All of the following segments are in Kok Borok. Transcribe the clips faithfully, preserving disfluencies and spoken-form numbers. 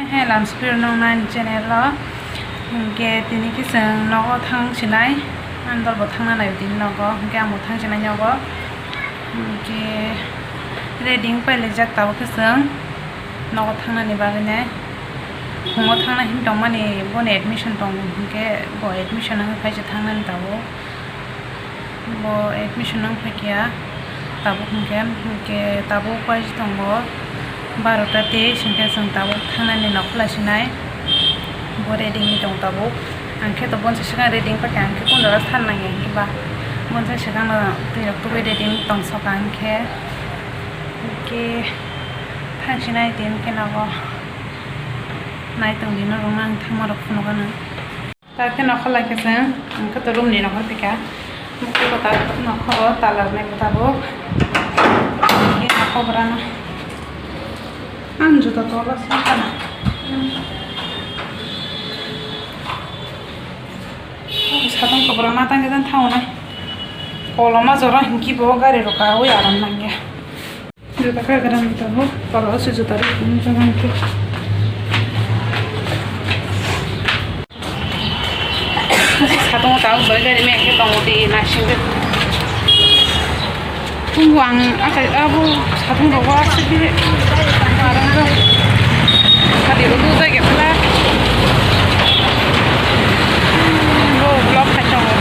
Hey, lamsukphi rok nong nani channel o. Hwnkhe tini khe chwng nogo thang sinai. Andor bo thangna nai tini nogo. Hwnkhe ang bo thang sinai nogo. Hwnkhe ready wng pailai jak tabuk khe chwng nogo thangnani bagwi nai. Phungo thangna him tongmani boni admission tong hwnkhe bo admission wngwi phai se thangnani tabuk. Bo admission wng phaikha tabuk hwnkhe, hwnkhe tabuk paisi tongo barota teis hwnkhe chwng tabuk thangnani nokhola sinai. Bo ready wngwi tong tabuk. Ang khe to bonsa swkang ready wng paikha, ang khe kundala san nangya hwnkhe ba bonsa swkang no twi rok tubui ready wng tong soka hwnkhe, hwnkhe thang sinai tini khe nogo nai tong di norok no ang thangma rok phunukgano. Ta khe nokhola khe chwng, ang khe to room ni nokhor pika. Bukhugo ta nokhoro ta lobnai bo tabuk. Khe nokhor borano. Ang juta tola songkha na. Satang kobra matang khe thango nai. Koloma jora hinki bo gari rok kaui aram nangya. Juta kagra ni tongo, tolo se juta rok tong jaga ni. Satung tang bai gari me ke tongo di nasing de. Tunggu ang akai abo satung rok wa se de. Arang rok. Kali rok tu jaga pula. Bo block kha tongo.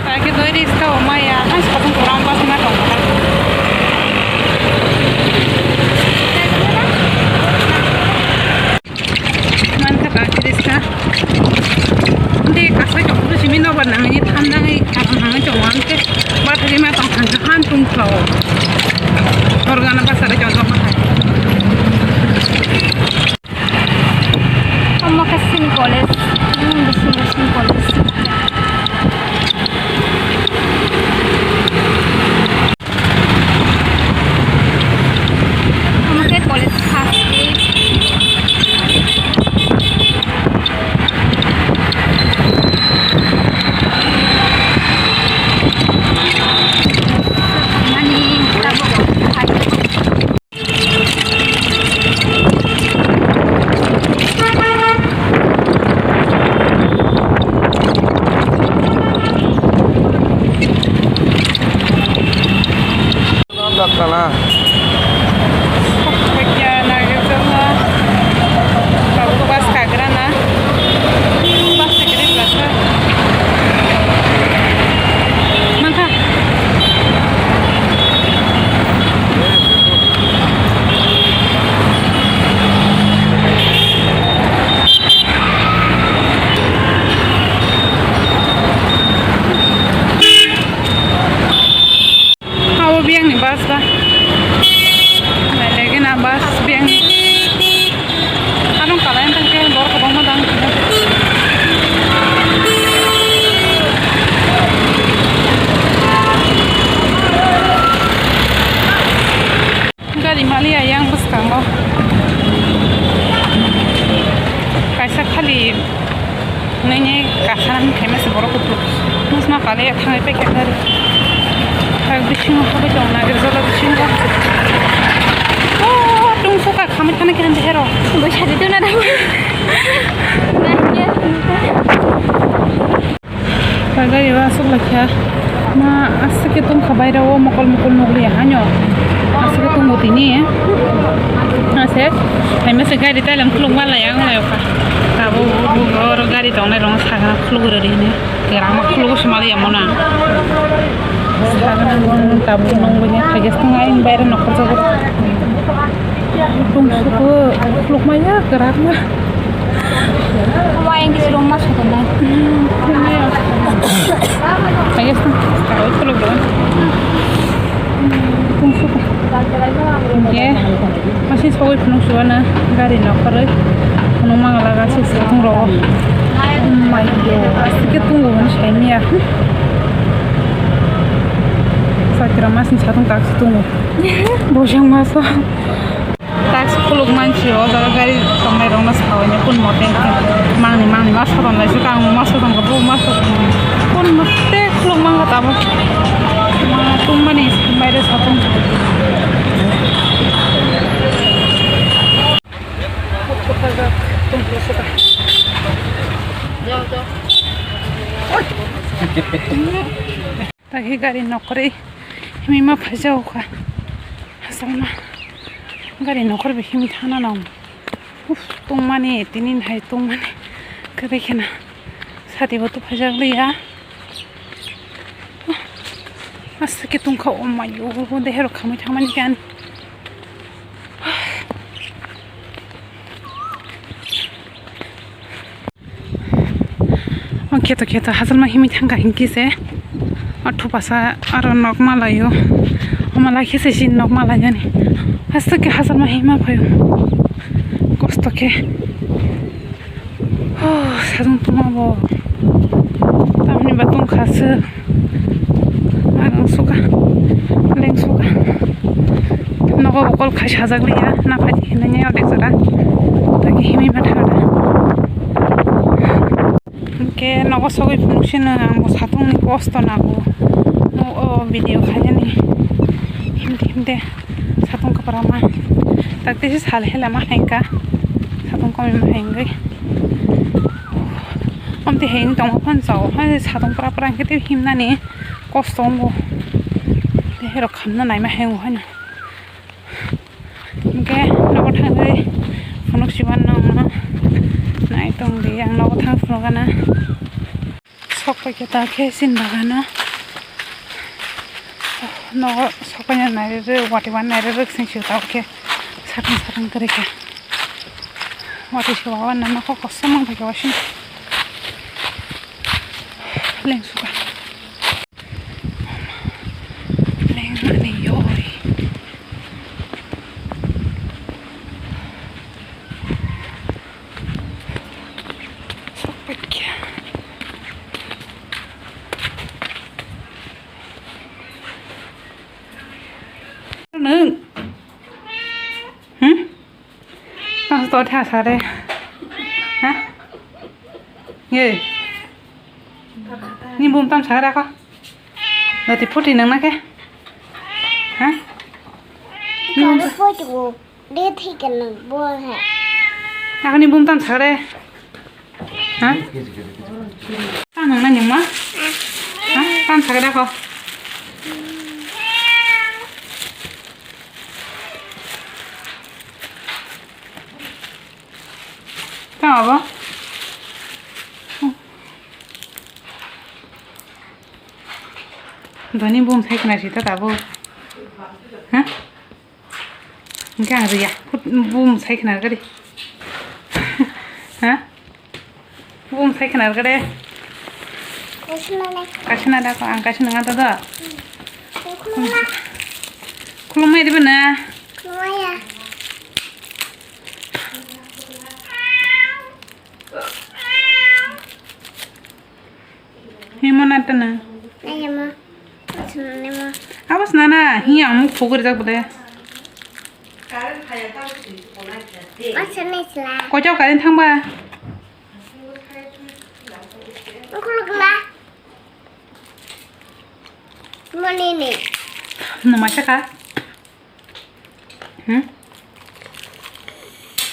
Kaike doi riska o maya, hai satung kwbangma sima tong kha. Mankha kaike riska. Tei kasai tong khe simi nobar nangni thanjani kaham nangni tong ang khe bathari ma tong thang kha han tung khlao. Organa basari jojok ma hai. Omo khe chini college, hmm, bising bising college. Omo khe college first day. Ani tabuk. Abo biyangni bus ba. Nailaigen a bus biyangni. Ano kalai tang khe bor kwbangma dang. Gari maliya yang bwskango. Kaisa khali nini kasaran khaima se borok kutuk. Nusma kaliya thangwi paikha gari. Hai bisingo habwi tong nagir jala bisingo. Oh, tungso ka khamwi thani khe hero. Bo sadi tuna daw. Nahya. Gari o aswk laikha ma aswk khe tongkha baira o mokol mokol nukliya haino aswk khe tongo tini ase haima se gari tailam khuluk ma laya wng lai kha abo oro gari tongnai rok sakha khuluk rwdi hwnwi kwbangma khuluk se ma laya mona sakha tabuk nungwi khaikhe tong ayang baira nokhorjago. Tungsugo khulukmaya kwrakma. Omo ayang khe sirok ma sotonai. Ayang song khulukgo. Tungsugo. Ye, masi sogwi phunuk suana gari nokhorwi phunuk mangala gasi se thung rogo. Oh my God, aswk khe tungo hwnwi saimanya. Sakira masni satung taksi tungo. Bojang masa. Tax khuluk mansi o jaga gari tongnai rokno sawi ni kun mote mangni mangni ma soton lai suka ang ma soton ko bu ma soton kun mote khuluk mangka tamo ma tungmani baire satung Tagi gari nokri himima phaijao kha. Hasalma gari nokri bi himi thana nang. Uf, tongmani tini hai tongmani. Kare khena sati bo to phaijak liya. Asake tongkha o mayo, de hero khamui thangmani khe ani. O kheto kheto hasalma himwi thangkha hinkhe se. O thupasa aro nok malaio. O mala khe se sin nok malaio ni. Asake hasalma hima phaio. Kosto khe. Oh, sajung tongma bo. Tamni ba tongkha se. Ang suka. Leng suka. Nogo bo kol khai sajak liya. Na phai hinanya lek jora. Taki himi ba thada. Ke nogo sogwi phunuk sino ang bo satungni kosto nago. No o video khainani. Himde himde. Satung kwpra ma. Tak tei sal hela ma hain ka. Satung komi ma hain gwi. Amte hain tong phan chao. Hai satung pra pra ke te himnani kosto ngo. Te hero khamna nai ma hain hain. Ke nogo thangwi phunuk siban no nai tong di ang nogo thang phunuk ana. Sok pai khe ta khe sin bagano. Nogo sok pai nai rw, wati wan nai rw, sing sing ta khe sakang sakang kari khe. Wati se wawan na nokho kosom mang khe wasin. Leng suka. Leng ani yoi. Sok pai khe. Nwng? Hmm? Ang to tha sare. Ha? Ye. Ni bum tam sare ko. Noti phuti nang na khe. Ha? Ni bum. Kare photo. De thik nang bol hai. Akani bum tam sare. Ha? Tam nang nang ma? Ha? Tam sare da ko. Tam abo. Doni bum sai khna sita tabo. Ha? Hingke ang riya. Bum sai khna gari. Ha? Bum sai khna gari. Kasina da ko ang kasina ngata da. Khulumai diba na? Khulumai ya. Himo na tana. Ayama. Asunanimo. Abos nana hi ang muk phukur jak bole. Masa nesla. Kochok karin thangba. Ukulukla. Monini. Numa saka. Hmm?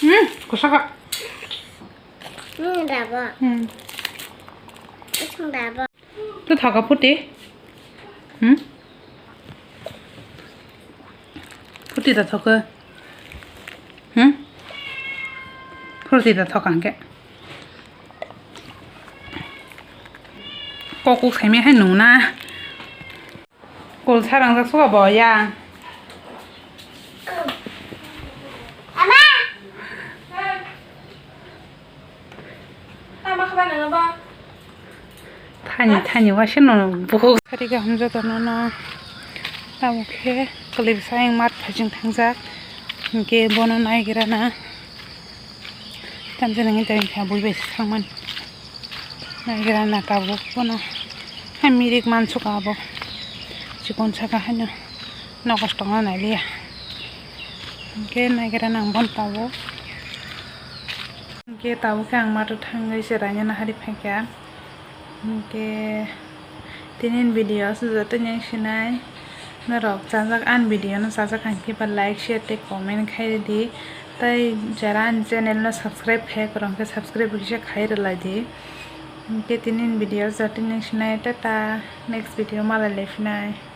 Hmm, kusaka. Hmm, dabo. Hmm. Isang dabo. Tu thaka puti. Hmm? Puti da thoka. Hmm? Puti da thoka angke. Kokuk saimi hai nuna. Kul sarang jak suka bo ya. Ama. Ama khaba nang ba. Thani thani wase no buhuk. Sari ga hamja to no na. Tamo khe kali bisai mat phajing thangjak. Hingke bono naigira na. Tamjani hwnwi tei kha bui bai se thangmani. Naigira na tabuk bono. Hai mirik mansukha abo. Chikon saka haino nogo tongna nailiya. Hwnkhe naigira nang bono tabuk. Hwnkhe tabuk khe ang mato thangwi se raina nahari phaikha. Hwnkhe tini video aswk joto ni sinai norok chajak ani video no chajak hwnkhe ba like, share tei comment khai rwdi. Tei jara ani channel no subscribe khai kwrwng khe subscribe bo kisa khai rwlai di. Hwnkhe tini video jotoni sinai, tata, next video malai lai phinai.